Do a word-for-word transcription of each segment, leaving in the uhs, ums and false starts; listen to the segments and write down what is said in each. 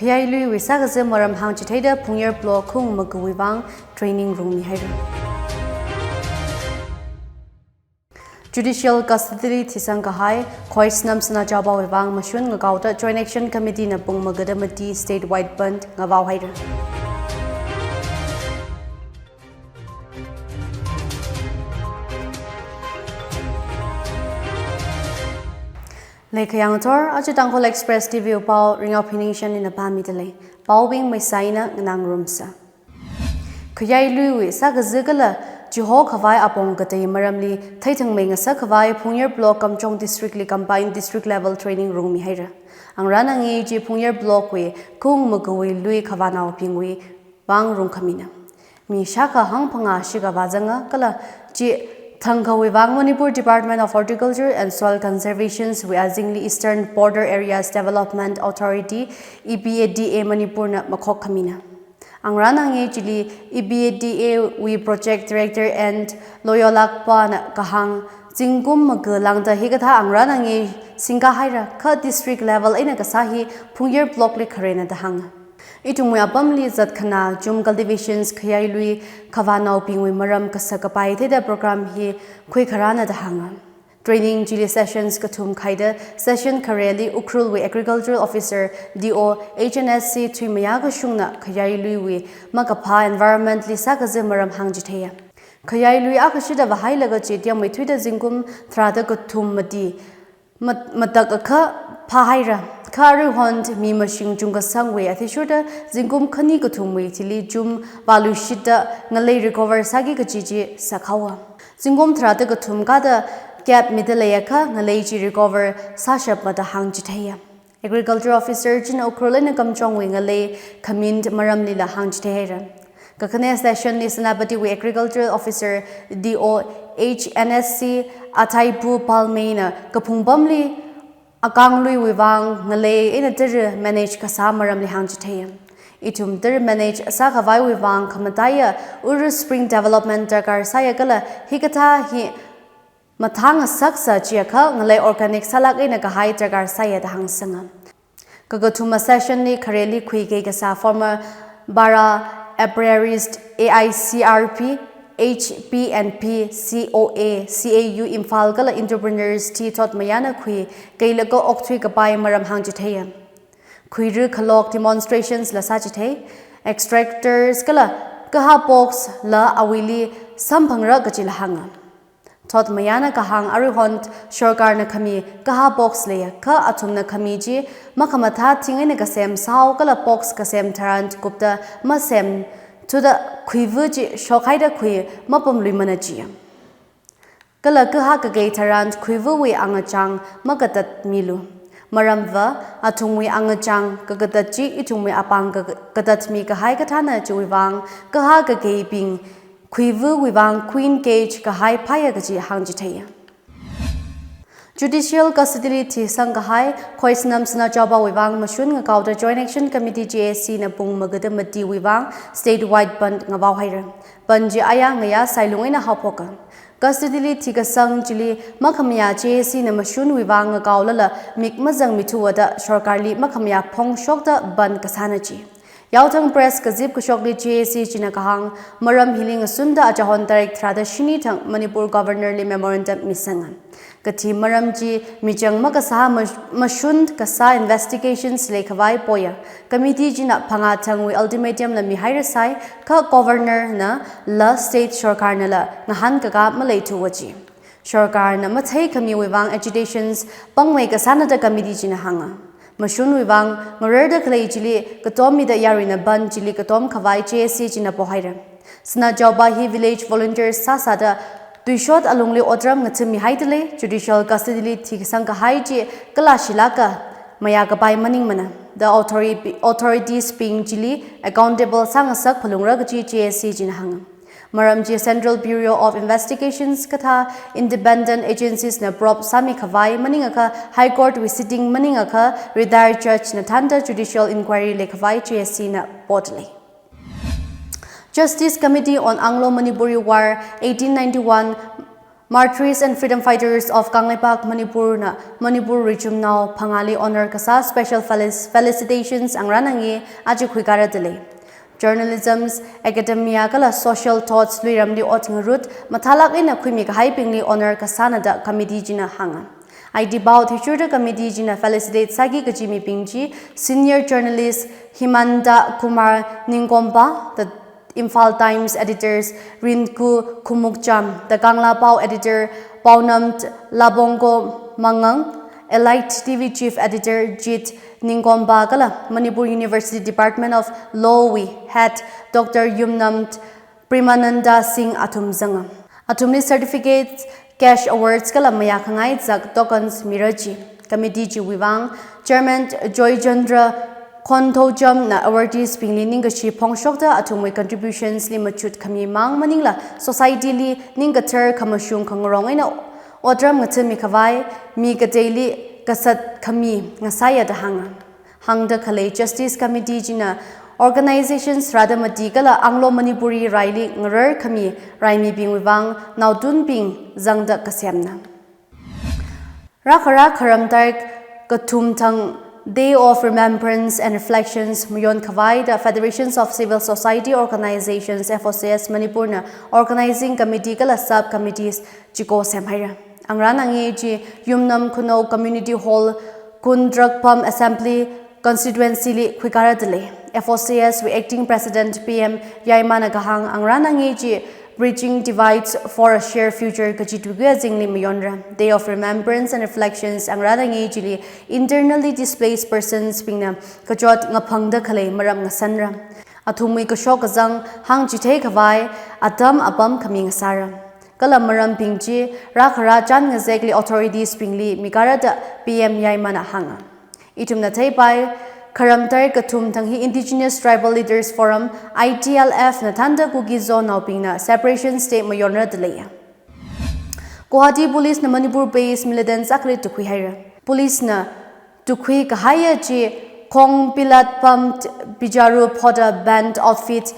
Khayai luiwui sākazā maram hāngchitheida Phungyar Block khaung magawui vang training rungmihaira. Judicial custody li thisang kahai Khoisnam Sanachaobawui vang mashun ngakaoda Joint Action Committee na pung magada mati statewide bandh ngavaohaira. Leikhayang thor, aja Tangkhul Express T V wui pao Ringaophi Ningshen ina pāmida lei. Paobing maisai eina nganāngarumsa. Khayai luiwui sākazā kala chiho khavai apong katei maramli theithangmei ngasak khavai Phungyar Block Kamjong District li combined district level training rungmihaira. Angarān angei chi Phungyar Block wui khaung magawui lui khavānaobingwui vang rungkhamina. Mi shākha hangphangā shikha vāzanga kala chi thangkhawui vang Manipur Department of Horticulture and Soil Conservation wui azingli Eastern Border Areas Development Authority, E B A D A Manipur na makhok khamina. Angarān angei chili E B A D A wui Project Director and Loyolakpa na kahāng, zingkum maga lāngda hikathā angarān angei singkahaira, kha district level eina kasā hi Phungyar Block li kharena da hānga. Ithumwui apamli zatkhanā chum cultivations khayai lui khavānaobingwui maram kasak kapai theida program hi khuikharāna da hānga. Training chili sessions kathum khaida session khareli Ukhrul wui Agricultural Officer D O H N S C Thuimayā Kashung na khayai luiwui makaphā environment li sākazā maram hāngchitheiya. Khayai lui akha shida vāhailaga chi tiamwui thuida zingkum tharāda kathum mati mat-, matak akha phāhaira. Kha aruihon mi mashing chungkasangwui athishurda zingkum khani kathumwui thili chum vāluishitda ngalei recover sāki kaji chi sakhaowa. Zingkum tharāda kathum kada gap mida leiakha ngalei chi recover sāshapma da hāngchitheiya. Agriculture Officer china Ukhrul eina Kamjongwui ngalei khamin maramlila hāngchitheihaira. Kakhane session li Senapati wui Agricultural Officer D O H N S C Athaipu Palmei na kaphung pamli akang luiwui vang ngalei eina tara manage kasā maramli hāngchitheiya. Ithum tara manage sākhavaiwui vang khamataiya Uru Spring Development darkar sāya kala hikathā hi mathāngasaksa chiakha ngalei organic sālāk eina kahai darkar sāya da hāngsanga. Kakathuma session li khareli khuikei kasā former Bara Apiarist A I C R P, H P and P, C O A, C A U Imphal kala entrepreneurs T Thotmayana khuikeilaga okthui kapai maram hāngchitheiya. Khuira khalok demonstrations la sāchithei, extractors kala kaha box la awuili samphangra kajila hānga. Thotmayana kahāng aruihon sorkarna khami kaha box leiya, kha athumna khami chi makhamathā thing eina kasem sāhao kala box kasem tharan kupda masemthuda khuiva chi shokhaida khui mapamluimana jiya. Kala kaha kakei tharan khuivawui angachang makatatmilu. Maramva athumwui angachang kakatat chi ithumwui apāng kak-, katatmi kahai kathāna chiwui vang kaha kakeibing khuivawui vang queen cage kahai phāya kaji hāngchitheiya. Judicial custody li thisang kahai Khoisnam Sanachaobawui vang mashun ngakaoda Joint Action Committee J A C na pung magada matiwui vang statewide bandh ngavaohaira. Bandh chi aya ngayā sailung eina haophoka. Custody li thikasang chili makhamayā J A C na mashunwui vang ngakaolala mik mazangmithuwa da sorkarli makhamayā phongshokda bandh kasāna ji. Yaothang press kazip kashokli J A C china kahāng, maram hili ngasunda achahon tarik tharāda shini thang Manipur Governor li memorandum misanga. Kathi maram chi michang makasā mash-, mashun kasā investigations leikhavai poya. Committee china phangā thangwui ultimatum la mihairasai, kha Governor nala state sorkarnala ngahānkaka maleithuwa ji. Sorkarna matheikhamiwui vang agitations pangmei kasāna da committee china hānga. Mashunwui vang ngararda khalei chili katom mida yaruina bandh chili katom khavai J A C china pohaira. Sanachaoba hi village volunteers sāsāda tuishot alungli otram ngathimmihaida lei, judicial custody li thisang kahai chi kalāshilāka mayā kapai maningmana. The authori-, authorities bing chili accountable sāngasak phalungra kaji J A C china hānga. Maram chi Central Bureau of Investigations kathā independent agencies na probe sāmikhavai maningakha High Court wui sitting maningakha retired judge na thānda judicial inquiry leikhavai J A C na poda lei. Justice Committee on Anglo-Manipuri War eighteen ninety-one Martyrs and Freedom Fighters of Kangleipak Manipur na Manipur Rijumnao phangāli honor kasā special felic-, felicitations ngarānnange, aja khuikara dalei. Journalism, academia kala social thoughts luiramli ot ngarut mathālāk eina khuimi kahaibingli honor kasāna da committee china hānga. Aiti pao athishurda committee china felicitate sāki kaji mibing chi senior journalist Himanta Kumar Ningkompa, the Imphal Times editors Rinku Khumukcham, the Kangla Pao editor Paonam Labongko Mangang, Elite T V chief editor Jit Ningkompa kala Manipur University Department of Law wui head Doctor Yumnam Premananda Singh athum zanga. Athumli certificates, cash awards kala mayākhangai zak tokens mira ji. Committee chiwui vang Chairman Joychandra Khonthoucham na awardees bingli ningkashi phongshokta athumwui contributions li machut khami mang maningla society li ningkathar khamashung khangarong eina otram ngathami khavai mi kateili kasat khami ngasāya da hānga. Hāngda khalei Justice Committee china organizations rāda mati kala Anglo Manipuri raili ngarar khami raimibingwui vang naotunbing zangda kasemna. Rākhara kharam tarik kathum thang Day of Remembrance and Reflections mayon khavai da Federations of Civil Society Organizations, F O C S Manipur na organizing committee kala sub committees chiko semhaira. Ngarānnange chi Yumnam Khunou Community Hall, Kundrakpam Assembly Constituency li khuikara dalei. F O C S wui acting president P M Yaimana kahāng ngarānnange chi Bridging Divides for a Shared Future kaji tuikui azingli mayonra. Day of Remembrance and Reflections ngarānnange chili internally displaced persons bingna kachot ngaphangda khalei maram ngasanra. Athumwui kashok kazang hāngchithei khavai atam apam khami ngasāra. Kala marambing chi rākhara chān ngazekli authorities bingli mikara da P M Yaimana hānga. Ithumna theipai, kharam tarik kathum thang hi Indigenous Tribal Leaders Forum, I T L F na thānda Kuki-Zo naobingna separation state mayonra dalei. Guwahati Police na Manipur based militants akhali tukhuihaira. Police na tukhui kahaiya chi Khongpilatpam Bijarup hoda band outfit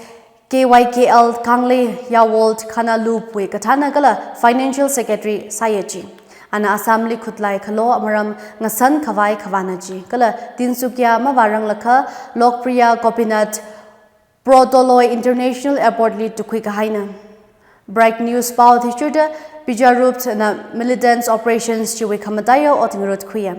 K Y K L Kanglei Yawold Khana Lupwui kathāna kala financial secretary sāya chi. Ana Assam li khutlai khalo maram ngasan khavai khavāna chi. Kala Tinsukia mavāranglakha Lokpriya Gopinath Protoloi International Airport li tukhui kahaina. Break news pao athishurda Bijarup na militants operations chiwui khamataiya ot ngarut khuiya.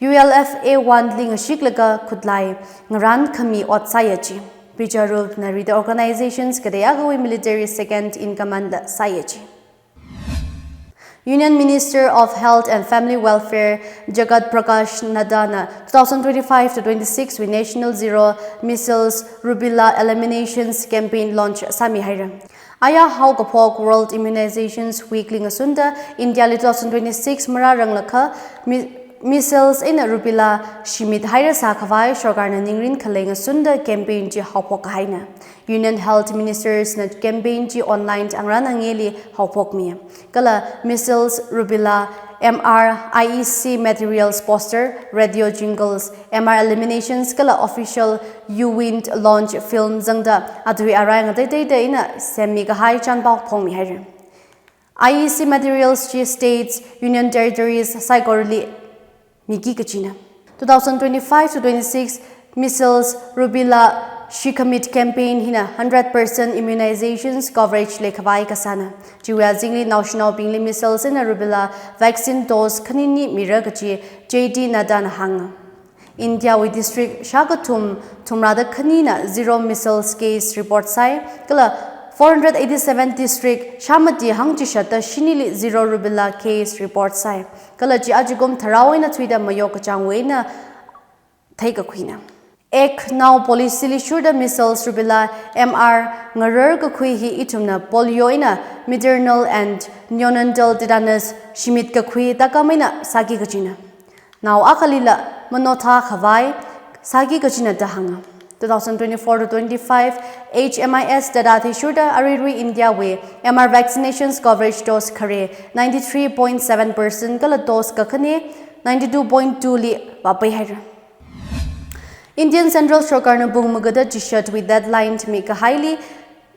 U L F A one li ngashiklaga khutlai ngarān khami ot sāya chi. Bijarup na rida organizations kadei akhawui military second in command sāya chi. Union Minister of Health and Family Welfare Jagat Prakash Nadda na two thousand twenty-five to twenty-six wui National Zero Measles Rubella Eliminations Campaign launch sāmihaira. Aya haokaphok World Immunizations Week li ngasunda India li two thousand twenty-six marāranglakha mi-, measles eina rubella shimit hairasā khavai sorkarna ningrin khalei ngasunda campaign chi haophok kahaina. Union Health Ministers na campaign chi online ngarānnangeli haophokmi. Kala measles, rubella, M R, I E C materials poster, radio jingles, M R eliminations kala official U Wind launch film zangda atui arai ngateiteida eina semmi kahai chānpao phongmihaira. I E C materials chi states, union territories saikorali miki kachina. Two thousand twenty-five to twenty-six measles rubella shikhamit campaign hina hundred percent immunizations coverage leikhavai kasāna. Chiwui azingli naoshinaobingli measles eina rubella vaccine dose khanini mira kaji J P Nadda na hānga. India wui district shākathum thumrada khanina zero measles case report sāi, kala four hundred eighty-seven district shāmati hangchishatda shinili zero rubella case report sāi. Kala chi ajakum tharao eina thuida mayo kachāngwui eina theikakhuina. Ek Nao policy li shurda measles, rubella, M R ngarar kakhui hi ithumna polio eina maternal and neonatal tetanus shimit kakhui takam eina sāki kachina. Nao akhalila manothā khavai sāki kachina da hānga. Two thousand twenty-four to twenty-five H M I S data athishurda aruirui India wui M R vaccinations coverage dose khare ninety-three point seven percent kala dose kakhane ninety-two point two li vāpaihaira. Indian Central Sorkarna pung magada chishatwui deadline thimi kahaili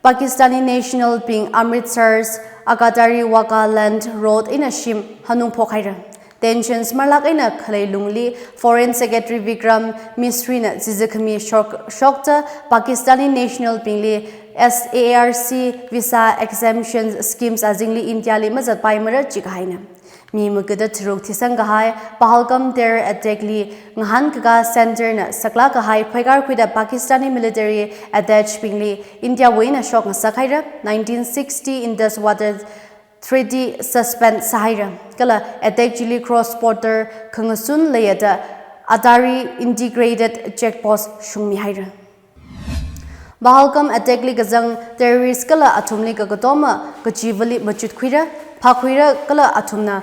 Pakistani national bing Amritsar's Akatari Wagah Land Road eina shim hanung phok haira. Tensions marlak eina khalei lungli Foreign Secretary Vikram Misri na zizi khami shok, shokta Pakistani national bingli S A R C visa exemption schemes azingli India li mazatpaimara jikahaina. Mi magada tharuk thisang kahai Pahalgam terror attack li ngahānkaka center na saklak kahai phaikar khuida Pakistani military attached bingli India wui eina shok ngasak haira. Nineteen sixty Indus Water Treaty suspend sāhaira. Kala attack chili cross border khangasun leiya da Atari Integrated Check Post shungmi haira. Pahalgam attack li kazang terrorist kala athumli kakatoma kachivali machut khuira, phākhuira kala athumna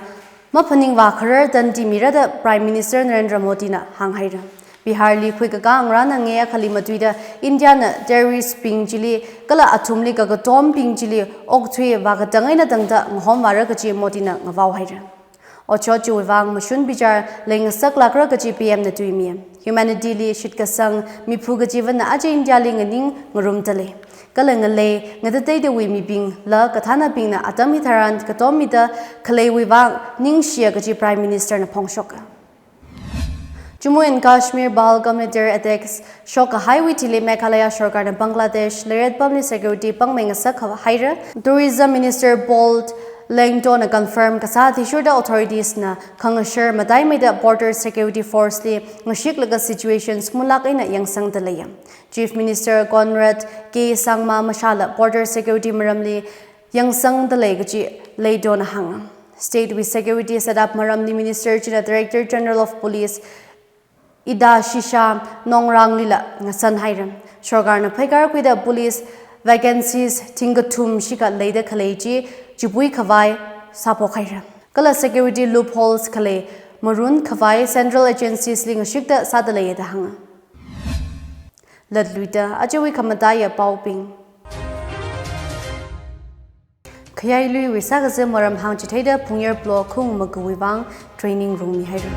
maphaningvā kharar tandi mira da Prime Minister Narendra Modi na hānghaira. Bihar li khuikaka ngarāna nge akhali matuida India na terrorist bing chili kala athumli kakatom bing chili okthui vākatang eina tangda ngahomvāra kaji Modi na ngavao haira. Otshot chiwui vang mashun bichar leingasaklakra kaji P M na tuimi. Humanity li shitkasang miphu kachivanna aja India li nganing ngarumda lei. Kala ngalei ngatateidawui mibingla kathānabingna atam hitharan katommida khaleiwui vang ningshiya kaji Prime Minister na phongshoka. Jammu and Kashmir Pahalgam li terror attacks shok kahaiwui thili Meghalaya sorkarna Bangladesh leiret pamli security pangmei ngasak haira. Tourism Minister Paul Langto na confirm kasā athishurda authorities na khangashar mataimeida border security force li ngashiklaga situations mulak eina yangsangda leiya. Chief Minister Conrad K Sangma mashāla border security maramli yangsangda lei kaji Langto na hānga. State wui security setup maramli Minister china Director General of Police Idashisha Nongrang lila ngasan haira. Sorkarna phaikar khuida police vacancies thingkathum shikha leida khalei chi chipui khavai sāphok haira. Kala security loopholes khalei marun khavai central agencies li ngashikda sāda leiya da hānga. Latluida ajawui khamataiya paobing. Khayailuiwui sākazip maram hāngchitheida Phungyar Block khung magawui vang training rungmi haira.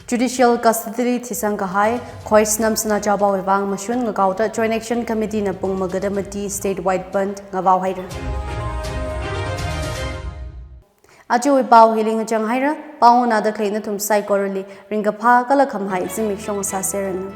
Judicial custody li thisang kahai Khoisnam Sanachaopaowui vang mashun ngakaoda Joint Action Committee na pung magada mati statewide bandh ngavao haira. Ajawui pao hili ngachang haira, pao nganāda khalei nathum saikorali ringkaphā kala khamahai zimiksho sāseranu.